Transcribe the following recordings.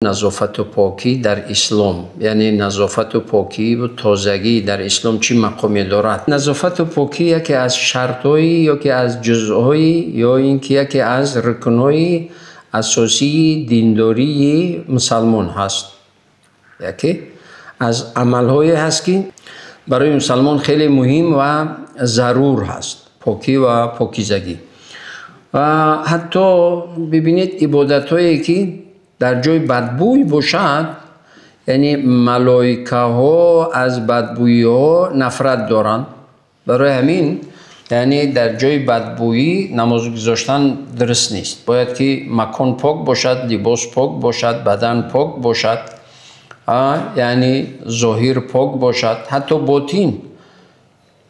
Назофату покӣ дар ислом, яъне назофату покӣ тозагӣ дар ислом чӣ мақоме дорад? Назофату покӣ яке аз шартҳои ёки аз ҷузъҳои ё ин ки яке аз рукнҳои асосии диндории мусалмон ҳаст. Яке аз амалҳое ҳаст, ки барои мусалмон хеле муҳим ва зарур ҳаст, покӣ ва покизагӣ. Ва ҳатто бибинед, ибодатҳое ки дар ҷои бадбӯй бошад, яъне малоикаҳо аз бадбӯйиҳо нафрат доранд. Барои ҳамин, яъне дар ҷои бадбӯйӣ намоз гузоштан дуруст нест. Бояд ки макон пок бошад, либос пок бошад, бадан пок бошад, яъне зоҳир пок бошад, ҳатто ботин.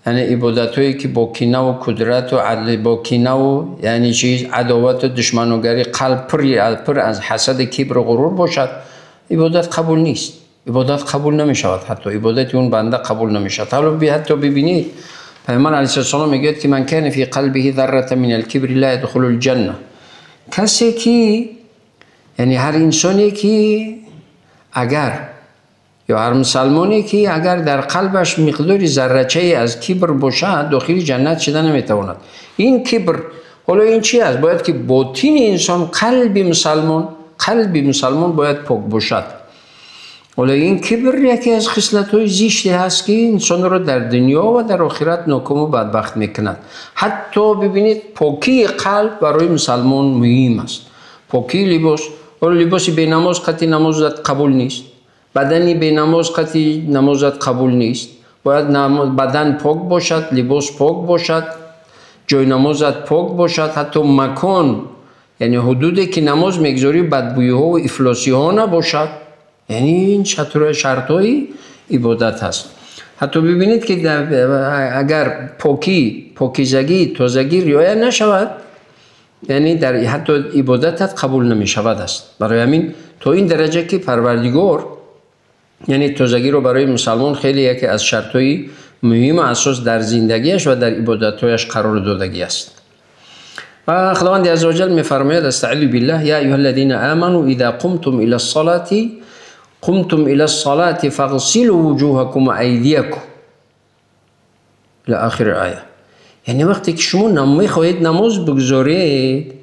Яъне ибодатҳое ки бо кинаву кудрату адл, бо кинаву яъне чиз, адовату душманугарӣ, қалб пур аз ҳасаду кибру ғурур бошад, ибодат қабул нест. Ибодат қабул намешавад, ҳатто ибодати он банда қабул намешавад. Ҳало ҳатто бибинед, Пайғамбар алайҳиссалом мегӯяд ки ман кана фи қалбиҳи зарратан минал кибри ла ядхулул ҷанна. Касе ки, яъне ҳар инсоне ки агар ё ҳар мусалмоне ки агар дар қалбаш миқдори заррачае аз кибр бошад, дохили ҷаннат шида наметавонад. Ин кибр, ҳоло ин чи аст? Бояд ки ботини инсон, қалби мусалмон бояд пок бошад. Ҳоло ин кибр яке аз хислатҳои зиште ҳаст, ки инсонро дар дунё ва дар охират нокому бадбахт мекунад. Ҳатто бибинед, покии қалб барои мусалмон муҳим аст. Покии либос, ҳоло либоси бенамоз қатъи намозат қабул нест. Бадани бенамоз қатъи намозат қабул нест. Бояд бадан пок бошад, либос пок бошад, ҷои намозат пок бошад, ҳатто макон, яъне ҳудуде ки намоз мегузорӣ, бадбӯйиҳо ва ифлосиҳо набошад. Яъне ин шартҳои ибодат ҳаст. Ҳатто бибинед ки агар покӣ, покизагӣ, тозагӣ риоя нашавад, яъне дар ҳатто ибодатат қабул намешавад аст. Барои ҳамин то ин дараҷа ки Парвардигор, яъне тозагиро барои мусалмон хеле яке аз шартҳои муҳиму асос дар зиндагиаш ва дар ибодатҳояш қарор додагӣ аст. Ва Худованди азза ва ҷал мефармояд: астаъизу биллаҳ, я айюҳа аллазина аману иза қумтум ила ссалати қумтум ила ссалати фағсилу вуҷуҳакум ва айдиякум ила охири оя. Яъне вақте ки шумо мехоҳед намоз бигузоред,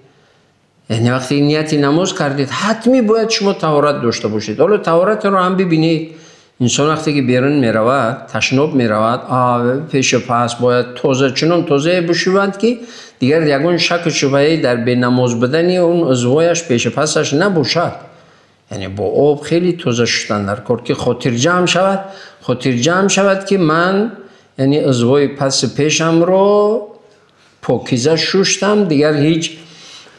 яъне вақте нияти намоз кардед, ҳатмӣ бояд шумо таҳорат дошта бошед. Ҳоло таҳоратро ҳам бибинед, инсон вақте ки берун меравад, ташноб меравад, пешу пас бояд тоза, чунон тозае бишӯяд, ки дигар ягон шаку шубҳае дар бенамоз будани он узвояш пешу пасаш набошад. Яъне бо об хеле тоза шуштан дар кор, ки хотирҷамъ шавад, хотирҷамъ шавад, ки ман яъне узвои пасу пешамро покиза шуштам, дигар ҳеҷ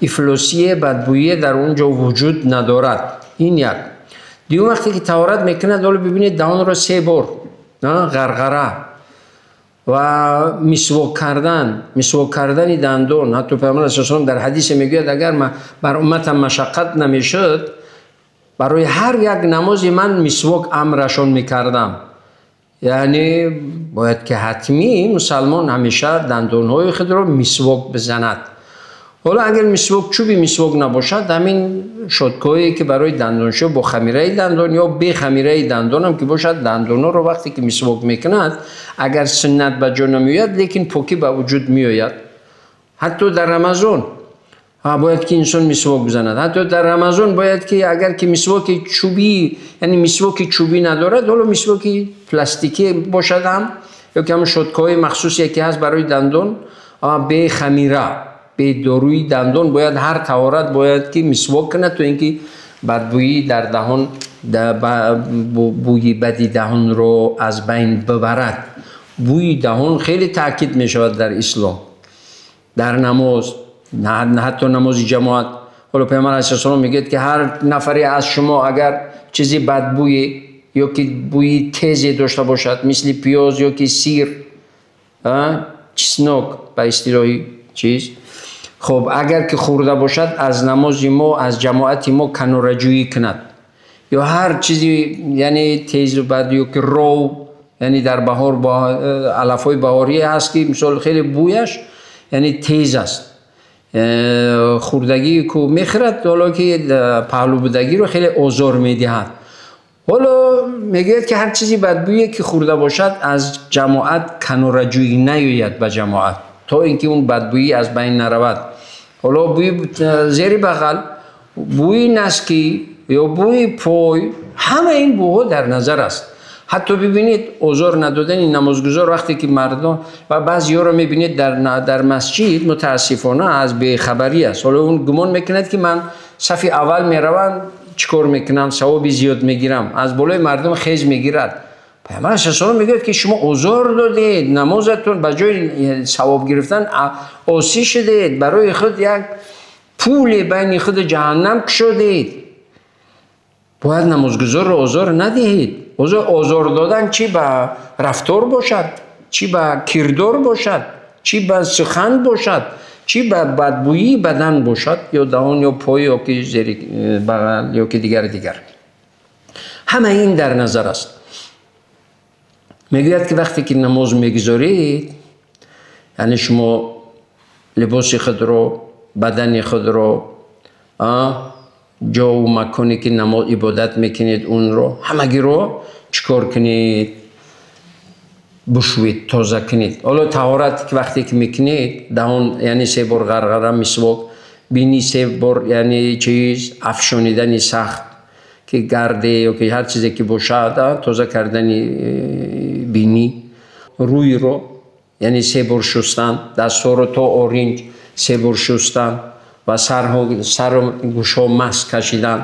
ифлосие, бадбӯие дар он ҷо вуҷуд надорад. Ин як. Дуюм, вақте ки таҳорат мекунад, ҳоло бибинед, даҳонро се бор ғарғара ва мисвок кардан, мисвок кардани дандон. Ҳатто Пайғамбар алайҳиссалом дар ҳадисе мегӯяд: агар бар умматам машаққат намешуд, барои ҳар як намози ман мисвок амрашон мекардам. Яъне бояд ки ҳатмӣ мусалмон ҳамеша дандонҳои худро мисвок бизанад. Ҳоло агар мисвок, чӯби мисвок набошад, ҳамин щёткаҳое ки барои дандоншӯ бо хамираи дандон ё бе хамираи дандонам ки бошад, дандонҳоро вақте ки мисвок мекунад, агар суннат ба ҷо намеояд, лекин покӣ ба вуҷуд меояд. Ҳатто дар Рамазон бояд ки инсон мисвок бизанад. Ҳатто дар Рамазон бояд ки агар ки мисвоки чӯбӣ, яъне мисвоки чӯбӣ надорад, ҳоло мисвоки пластикӣ бошад ҳам, ё ки ҳамон щёткаҳои махсусе ки ҳаст барои дандон, бе хамира, бе доруи дандон, бояд ҳар таҳорат бояд ки мисвок кунад, то ин ки бадбӯӣ дар даҳон, бӯи бади даҳонро аз байн бибарад. Бӯи даҳон хеле таъкид мешавад дар ислом, дар намоз, ҳатто намози ҷамоат. Ҳоло Пайғамбар алайҳиссалом мегӯяд ки ҳар нафаре аз шумо агар чизи бадбӯе ё ки бӯи тезе дошта бошад, мисли пиёз ё ки сир, чеснок ба истилоҳи чиз, агар ки хӯрда бошад, аз намози мо, аз ҷамоати мо канораҷӯӣ кунад. Ё ҳар чизи, яъне тезу бад, ё ки ров, яъне дар баҳор алафҳои баҳорӣ ҳаст ки мисол хеле бӯяш яъне тез аст. хӯрдагӣ ку мехӯрад, ҳоло ки паҳлӯ будагиро хеле озор медиҳад. Ҳоло мегӯяд ки ҳар чизи бадбӯе ки хӯрда бошад аз ҷамоат канораҷӯӣ наёяд ба ҷамоат, то инки он бадбӯӣ аз байн наравад. Ҳоло бӯи зери бағал, бӯи наскӣ ё бӯи пой, ҳама ин бӯҳо дар назар аст. Ҳатто бибинед озор надодани намозгузор вақте ки мардум ва баъзеҳоро мебинед дар масҷид, мутаассифона аз бехабарӣ аст. Ҳоло он гумон мекунад ки ман сафи аввал меравам, чӣ кор мекунам, савоби зиёд мегирам, аз болои мардум хез мегирад. Паёмбар саллаллоҳу алайҳи мегӯяд ки шумо озор додед, намозатон ба ҷои савоб гирифтан осӣ шудед, барои худ як пуле байни худ ҷаҳаннам кушодед. Бояд намозгузорро озор надиҳед. Озор додан чӣ ба рафтор бошад, чӣ ба кирдор бошад, чӣ ба сухан бошад, чӣ ба бадбӯии бадан бошад, ё даҳон ё пой ё ки зери бағал ё ки дигар дигар. Ҳама ин дар назар аст. Мегӯяд ки вақте ки намоз мегузоред, яъне шумо либоси худро, бадани худро, ҷову маконе ки намоз ибодат мекунед онро ҳамагиро чӣ кор кунед? Бушӯед, тоза кунед. Ҳоло таҳорат вақте ки мекунед, даҳон яъне се бор ғарғара, мисвок, бинӣ се бор, яъне чиз афшонидани сахт ки гарде ё ки ҳар чизе ки бошад, тоза кардани бинӣ, рӯйро яъне се бор шустан, дастҳоро то оринҷ се бор шустан ва сару гӯшҳо маск кашидан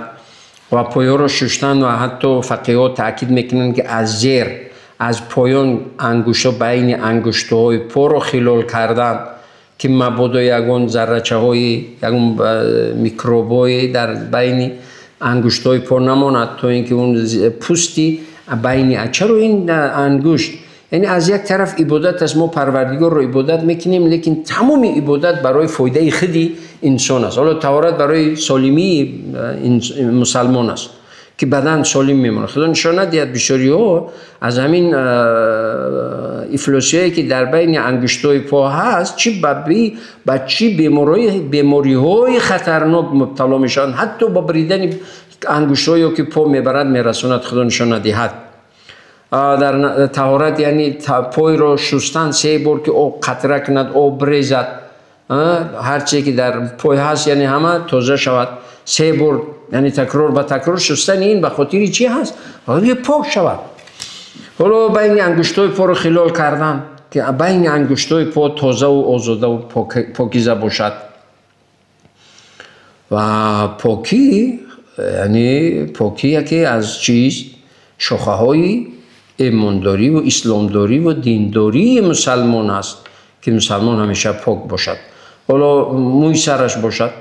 ва пойҳоро шустан. Ва ҳатто фақиҳҳо таъкид мекунанд ки аз зер, аз поён ангуштҳо, байни ангуштҳои поро хилол кардан, ки мабодо ягон заррачаҳои, ягон микробҳое дар байни ангуштҳои по намонад, то ин ки он пӯсти байни. Чаро ин ангушт? Яъне аз як тараф ибодат аст, мо Парвардигорро ибодат мекунем, лекин тамоми ибодат барои фоидаи худи инсон аст. Ҳоло таҳорат барои солимии мусалмон аст, ки бадан солим мемонад. Худо нишон надиҳад, бисёриҳо аз ҳамин ифлосиҳое ки дар байни ангуштҳои по ҳаст, чӣ ба чӣ бемориҳои хатарнок мубтало мешаванд, ҳатто ба бридани ангуштҳо ё ки по мебарад, мерасонад. Худо нишон надиҳад. Дар таҳорат яъне пойро шустан се бор ки об қатра кунад, об брезад, ҳар чизе ки дар пой ҳаст яъне ҳама тоза шавад. Се бор яъне такрор ба такрор шустани ин ба хотири чӣ ҳаст? Барои пок шавад. Ҳоло байни ангуштҳои поро хилол кардан, ки байни ангуштҳои по тозаву озодаву покиза бошад. Ва покӣ яъне покӣ яке аз чиз шохаҳои имондориву исломдориву диндории мусалмон аст, ки мусалмон ҳамеша пок бошад. Ҳоло мӯи сараш бошад,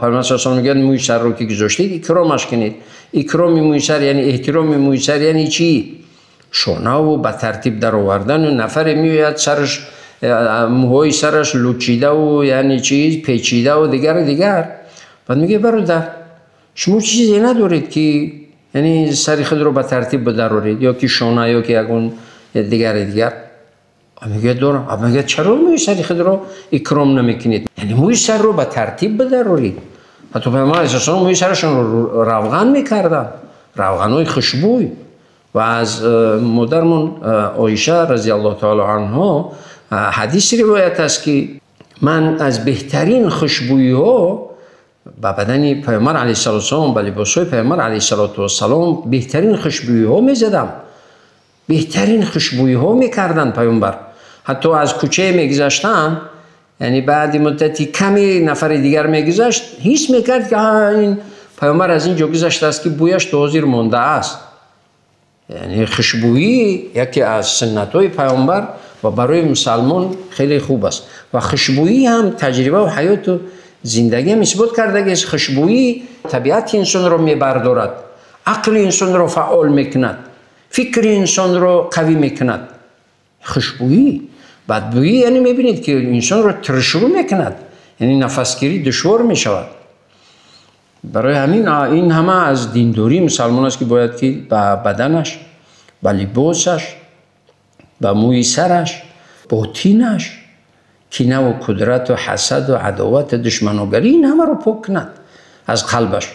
Паёмбар саллаллоҳу алайҳи мегӯяд мӯи сарро ки гузоштед икромаш кунед. Икроми мӯи сар яъне эҳтироми мӯи сар яъне чӣ? Шонаву ба тартиб даровардану нафаре меояд сараш, мӯҳои сараш лучидаву яъне чиз печидаву дигару дигар. Баъд мегӯяд бародар, шумо чизе надоред ки яъне сари худро ба тартиб бидароред, ё ки шона, ё ки ягон дигари дигар. Мегӯяд дорам. Мегӯяд чаро мӯи сари худро икром намекунед? Яъне мӯи сарро ба тартиб бидароред. Ҳатто Паёмбар алайҳи салом мӯи сарашонро равған мекарданд, равғанҳои хушбӯй. Ва аз модармон Оиша разияллоҳу таоло анҳо ҳадис ривоят аст ки ман аз беҳтарин хушбӯйиҳо ба бадани Паёмбар алайҳи салом, ба либосҳои Паёмбар алайҳи салоту вассалом беҳтарин хушбӯйиҳо мезадам, беҳтарин хушбӯйиҳо мекарданд Паёмбар. Ҳатто аз кӯчае мегузаштанд, яъне баъди муддати каме нафари дигар мегузашт, ҳис мекард ки ин Паёмбар аз ин ҷо гузаштааст, ки бӯяш то ҳозир мондааст. Яъне хушбӯйӣ яке аз суннатҳои Паёмбар ва барои мусалмон хеле хуб аст. Ва хушбӯйӣ ҳам таҷрибаву ҳаёту зиндагӣ ҳам исбот кардагист. Хушбӯйӣ табиати инсонро мебардорад, ақли инсонро фаъол мекунад, фикри инсонро қавӣ мекунад. Хушбӯйӣ. Бадбӯйӣ яъне мебинед ки инсонро тиршурӯ мекунад, яъне нафасгирӣ душвор мешавад. Барои ҳамин ин ҳама аз диндории мусалмон аст ки бояд ки ба баданаш, ба либосаш, ба мӯи сараш, ботинаш, Кинаву кудрату ҳасаду адовату душманогарӣ, ин ҳамаро пок кунад аз қалбаш.